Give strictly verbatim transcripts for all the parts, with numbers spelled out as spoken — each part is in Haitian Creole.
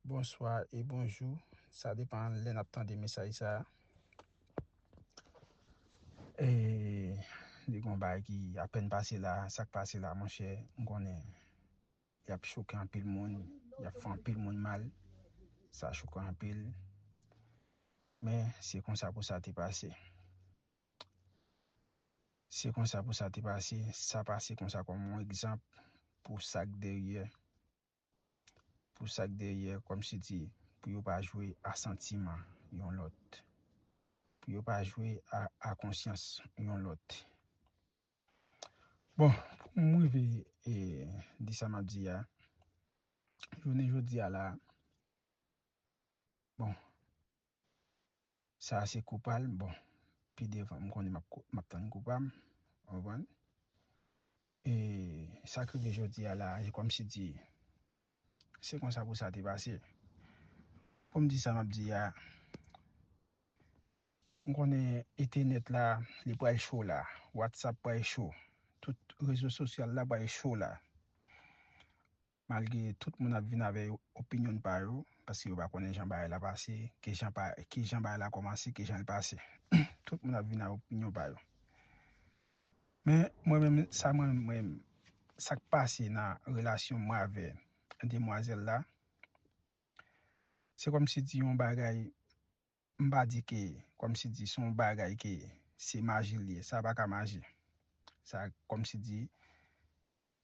Bonswa e bonjou. Sa depann lè n ap tande mesaj sa a. E, li gon bagay ki apèn pase la, sa k pase la, monchè, m konnen y ap choke anpil moun, y ap fè anpil moun mal. Sa choke anpil. Men, se konsa pou sa te pase. Se konsa pou sa te pase. Sa pase konsa kòm yon egzanp pou sa k dèyè. Pou sa k dèyè, kòmsidi, pou yo pa jwe a santiman yon lòt. Pou yo pa jwe a, a konsyans yon lòt. Bon, pou m rive e, di sa m ap di a, jounen jodi a la, bon, sa a se kou pa l, bon, pi devan, m konnen m ap, kou- m ap tann kou pa m, w konprann? E sa k rive jodi a la, e kòmsidi, se konsa pou sa te pase. Pou m di sa m ap di a, m konnen entènèt la, li pral cho la, WhatsApp pral cho, tout rezo sosyal la pral cho la. Malgre tout moun ap vin avè opinyon pa yo, paske yo pa konnen jan bagay la pase, ki jan pa, ki jan bagay la kòmanse, ki jan l pase. Tout moun ap vin avè opinyon pa yo. Men, mwen menm, sa mwen, mwen, sa k pase nan relasyon mwen avè demwazèl la, se kòmsidi yon bagay, m pa di ke, kòmsidi se yon bagay ke se maji l ye, sa pa ka maji. Sa kòmsidi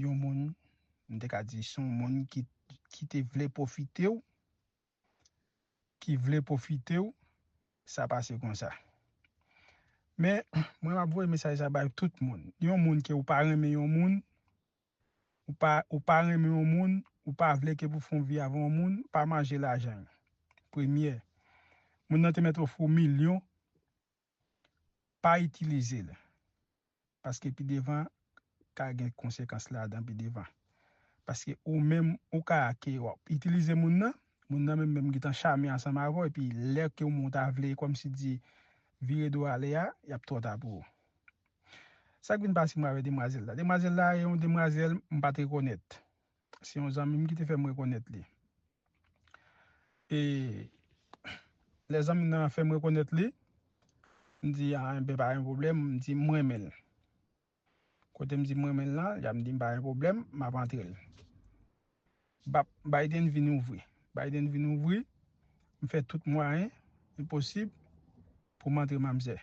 yon moun, m te ka di se yon moun ki, ki te vle pwofite w, ki vle pwofite w, sa pase konsa. Men, mwen m ap voye mesaj sa bay tout moun. Yon moun ke ou pa renmen yon moun, ou pa, ou pa renmen yon moun, ou pa vle ke pou fè yon vi avè yon moun, pa manje lajan l. Premyè, moun nan te mèt ofri w milyon, pa itilize l. Paske pi devan, ka gen konsekans ladan pi devan. Paske ou menm, ou ka ke w ap itilize moun nan, moun nan menm, menm gentan chame ansanm avè w, epi lè ke w ta vle, kòmsidi, vire do ale a, y ap twò ta pou ou. Sa k vin pase mwen avè demwazèl la? Demwazèl la, e yon demwazèl m pa t rekonèt. Se yon zanmi m ki te fè m rekonèt li. E lè zanmi m nan fè m rekonèt li, m di, a, enben, pa gen pwoblèm, m di, m renmen l. Kote m di m renmen l lan, y ap di m pa gen pwoblèm, m ap antre l. Bap, Biden vin ouvri. Biden vin ouvri, m fè tout mwayen ki posib pou m antre manmzè.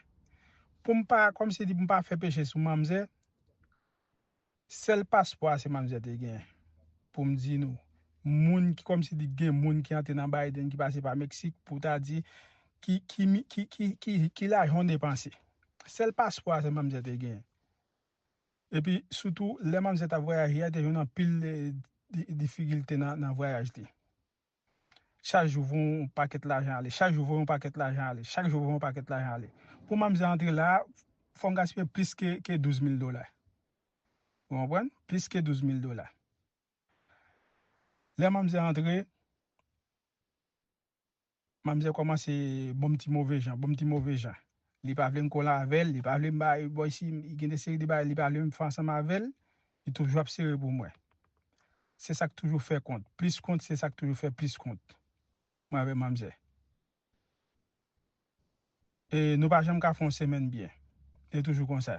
Pou m pa, kòmsidi pou m pa fè peche sou manmzè, sèl paspwa se manmzè te gen. Pou m di nou, moun ki kòmsidi gen moun ki antre nan Biden ki pase pa Meksik pou ta di ki, ki, mi- ki, ki, ki, ki lajan w depanse. Sèl paspwa se manmzè te gen. Epi, sitou, lè manmzè t ap vwayaje a, te jwenn anpil eh, di- difikilte nan, nan vwayaj li. Chak jou voye yon pakèt lajan ale, chak jou voye yon pakèt lajan ale, chak jou voye yon pakèt lajan ale. Pou manmzè antre la, fò m gaspiye plis ke, ke douz mil dola. Ou konprann? Plis ke douz mil dola. Lè manmzè antre, manmzè kòmanse ban m ti move jan, ban m ti move jan. Li pa vle m kole avè l, li pa vle m bay bò isi, li gen de seri de bagay, li pa vle m fè ansanm avè l, li toujou ap sere pou mwen. Se sa k toujou fè kont. Plis kont, se sa k toujou fè plis kont. Mwen avè manmzè. E nou pa janm ka fè yon semèn byen. E toujou konsa.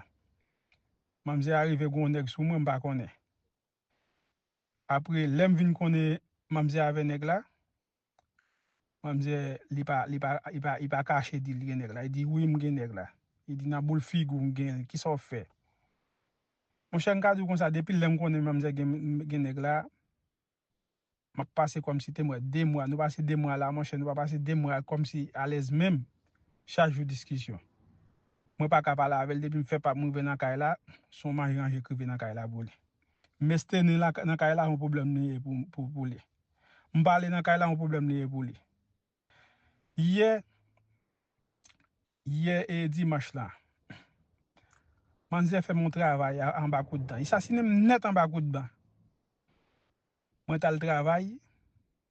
Manmzè a rive gon nèg sou mwen, m pa konnen. Apre, lè m vin konnen manmzè avè nèg la, manmzè, li pa, li pa, li pa, li pa kache di li gen nèg la. Li di, wi, m gen nèg la. Li di, nan boul figi w, m gen l. Kisa w fè? Monchè, m ka di w konsa, depi lè m konnen manmzè gen, gen nèg la, m ap pase kòmsi te mwen de mwa. Nou pase de mwa la, monchè, nou pa pase de mwa kòmsi alèz menm. Chak jou diskisyon. Mwen pa ka pale avè l, depi m fè pa m rive nan kay la, se yon manje ranje k rive nan kay la pou li. M estene la, nan kay la, yon pwoblèm li ye pou, pou, pou li. M pale nan kay la, yon pwoblèm li ye pou li. Yè, yè e dimanch la, manzè fè m yon travay a- anba kout dan. Li sasinen m nèt anba kout dan. Mwen t al travay,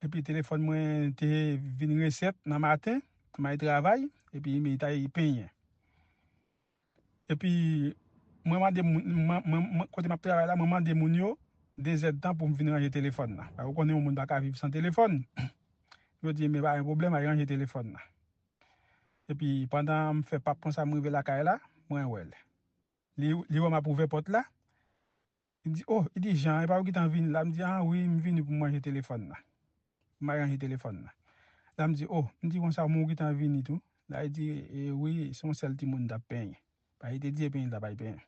epi telefòn mwen te vin resèt nan maten, m al travay, epi m t al penyen. Epi, mwen mande moun, mwen, mwen, mwen, kote m ap travay la, mwen mande moun yo de zèdtan pou m vin ranje telefòn nan. Paske ou konnen yon moun pa ka viv san telefòn. Yo di, "Enben, pa gen pwoblèm, al ranje telefòn nan." Epi, pandan m fè pap konsa, m rive lakay la, mwen wè l. Li, li wè m ap ouvè pòt la. Li di, "Oh," li di, "Jan, e pa ou ki t ap vini la?" M di, "Ah wi, m vini pou m ranje telefòn nan. M al ranje telefòn nan." La, m di, "Oh," m di konsa, "men ou ki t ap vini tou?" La, li di, "E wi, se yon sèl timoun m t ap penyen." Paske li te di e penyen l t ap al penyen.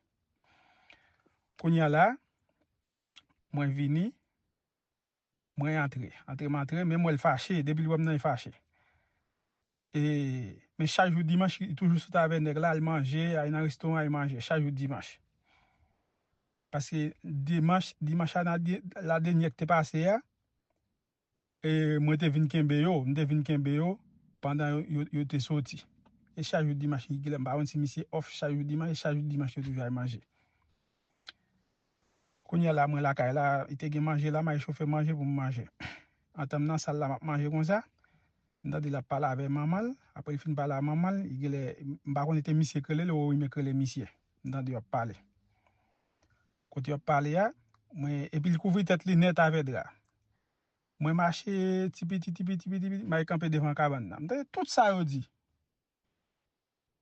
Kounye a la, mwen vini, mwen antre. Antre m antre, men m wè l fache. Depi l wè m nan, li fache. E, men chak jou dimanch, li toujou sot avè nèg la, al manje, al nan restoran, al manje. Chak jou dimanch. Paske dimanch, dimanch a, la dènyè k te pase a, e, mwen te vin kenbe yo, m te vin kenbe yo pandan yo, yo, yo te soti. E chak jou dimanch, li genlè, m pa konn si misye off chak jou dimanch, e chak jou dimanch, yo toujou al manje. Kounye a la, mwen lakay la, li te gen manje la, m al chofe manje pou m manje. Antan m nan sal la, m ap manje konsa, m tande l ap pale avè manman l, apre l fin pale a manman l, li genlè, m pa konn si te misye k rele l, ou rimè k rele misye. M tande yo ap pale. Kote yo ap pale a, mwen, epi l kouvri tèt li nèt avè dra. Mwen mache ti piti, ti piti, ti piti, m al kanpe devan kabann nan. M tande tout sa yo di.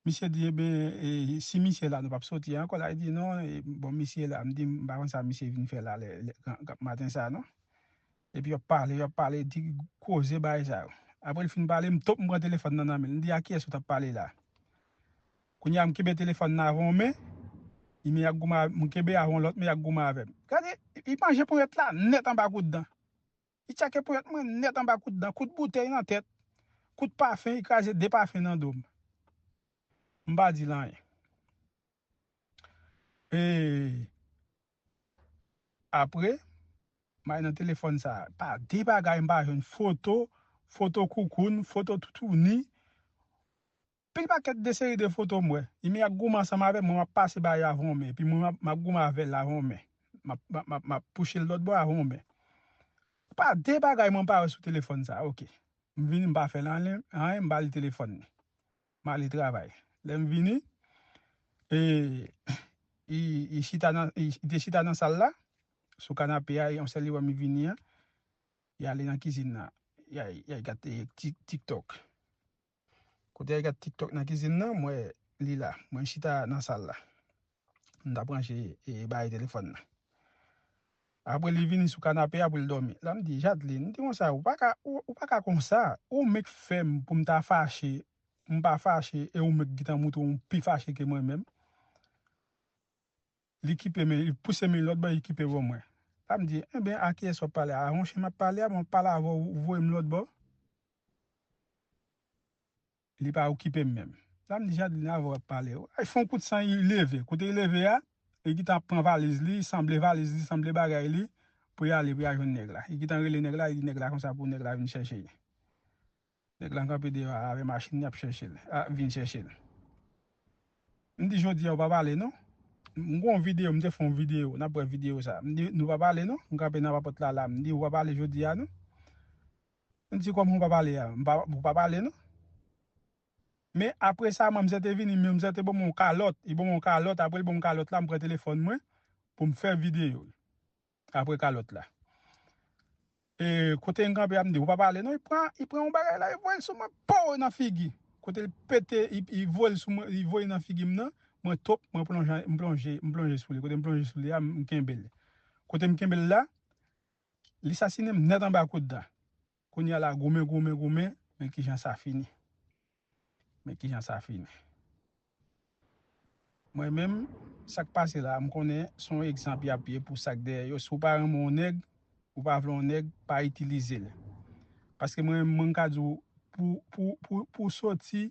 Misye di, "Enben, e, si misye la, nou p ap soti ankò la." Li di, "Non, e, bon, misye la." M di, "M pa konn sa misye vin fè la lè, lè, gran, gran maten sa, non." Epi yo ap pale, yo ap pale, di koze bagay sa yo. Apre l fin pale, m top, m pran telefòn nan nan men l. M di, "A kiyès ou t ap pale la?" Kounye a, m kenbe telefòn nan avè yon men, li men y ap goumen, m kenbe avè yon lòt men y ap goumen avè m. Gade, li manje ponyèt la nèt anba kout dan. Li tchake ponyèt mwen nèt anba kout dan, kout boutèy nan tèt, kout pafen, li kraze de pafen nan do m. M pa di l anyen. E apre, m al nan telefòn sa, pa de bagay m pa jwenn, foto, foto koukoun, foto toutouni, pil pakèt de seri de foto m wè. Li men y ap goumen ansanm avè m, mwen m ap pase ba yo avè yon men, epi mwen m ap, m ap goumen avè l avè yon men. M ap, m ap, m ap, m ap pouche l lòt bò avè yon men. Pa de bagay mwen pa wè sou telefòn sa, oke. M vini, m pa fè l anyen, anyen, m ba li telefòn li. M ale travay. Lè m vini, e, li, li chita nan, li, li te chita nan sal la, sou kanape a, yon sèl li wè m vini an, li ale nan kizin nan, li al, li al gade Tik-, TikTok. Kote li al gade TikTok nan kizin nan, m wè li la, mwen chita nan sal la. M t ap ranje, e, bagay telefòn nan. Apre li vini sou kanape a pou l dòmi. La m di, "Jadlin," m di konsa, "ou pa ka, ou, ou pa ka konsa. Ou menm k fè m pou m ta fache, m pa fache, e ou menm k gentan moutre w pi fache ke mwen menm." Li kipe men, li pouse men lòt bò, li kipe bò mwen. La m di, "Enben, a kiyès w ap pale a? A yon chen m ap pale a, mwen ap pale avè w, ou voye m lòt bò?" Li pa okipe m menm. La m di, "Jadlin, avè w ap pale." Ay, fè yon kout san, li leve. Kote li leve a, li gentan ap pran valiz li, sanble valiz li, sanble bagay li, pou li ale, pou li al jwenn nèg la. Li gentan rele nèg la, li di nèg la konsa pou nèg la vin chèche li. Nèg la kanpe deyò a avè machin li ap chèche l, a, vin chèche l. M di, "Jodi a, ou pa pale non." M gon videyo, m te fè yon videyo, n ap wè videyo sa. M di, "Nou pa pale non." M kanpe nan papòt la la, m di, "Ou pa pale jodi a non." M di, "Kòman ou pa pale a?" "M pa, ou pa pale non." Men apre sa, manzè te vini, manzè te ban mwen yon kalòt. Li ban mwen yon kalòt, apre l ban mwen kalòt la, m pran telefòn mwen pou m fè videyo apre kalòt la. E kote m kanpe a, m di, "Ou pa pale non." Li pran, li pran yon bagay la, li voye l sou mwen, pow, nan figi. Kote l pete, li, li voye l sou mwen, li voye nan figi m nan, mwen top, mwen plonje, m plonje, m plonje sou li. Kote m plonje sou li a, m kenbe l. Kote m kenbe l la, li sasinen m nèt anba kout dan. Kounye a la, goumen, goumen, goumen, men kijan sa fini. Men kijan sa fini. Mwen menm, sa k pase la, m konnen se yon egzanp y ap ye pou sa k dèyè yo. Si w pa renmen yon nèg, ou pa vle yon nèg, pa itilize l. Paske mwen, mwen ka di w, pou, pou, pou, pou soti,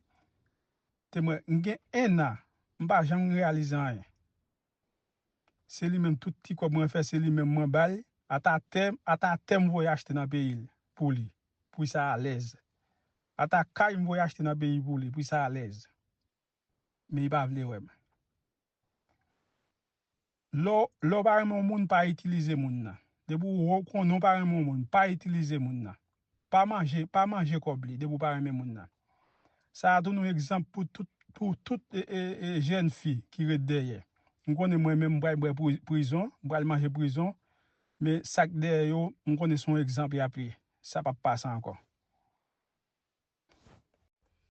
te mwen, m gen en an, m pa janm reyalize anyen. Se li menm tout ti kòb mwen fè, se li menm mwen ba l. Ata tè, ata tè m voye achte nan peyi l pou li, pou l sa alèz. Ata kay m voye achte nan peyi pou li, pou l sa alèz. Men li pa vle wè m. Lè w, lè w pa renmen yon moun, pa itilize moun nan. Depi w konnen w pa renmen yon moun, pa itilize moun nan. Pa manje, pa manje kòb li, depi w pa renmen moun nan. Sa a tou yon egzanp pou tout, pou tout, e, e, e, jèn fi ki ret dèyè. M konnen mwen menm, m pral bwè pri-, prizon, m pral manje prizon, men sa k dèyè yo, m konnen se yon egzanp y ap ye. Sa p ap pase ankò.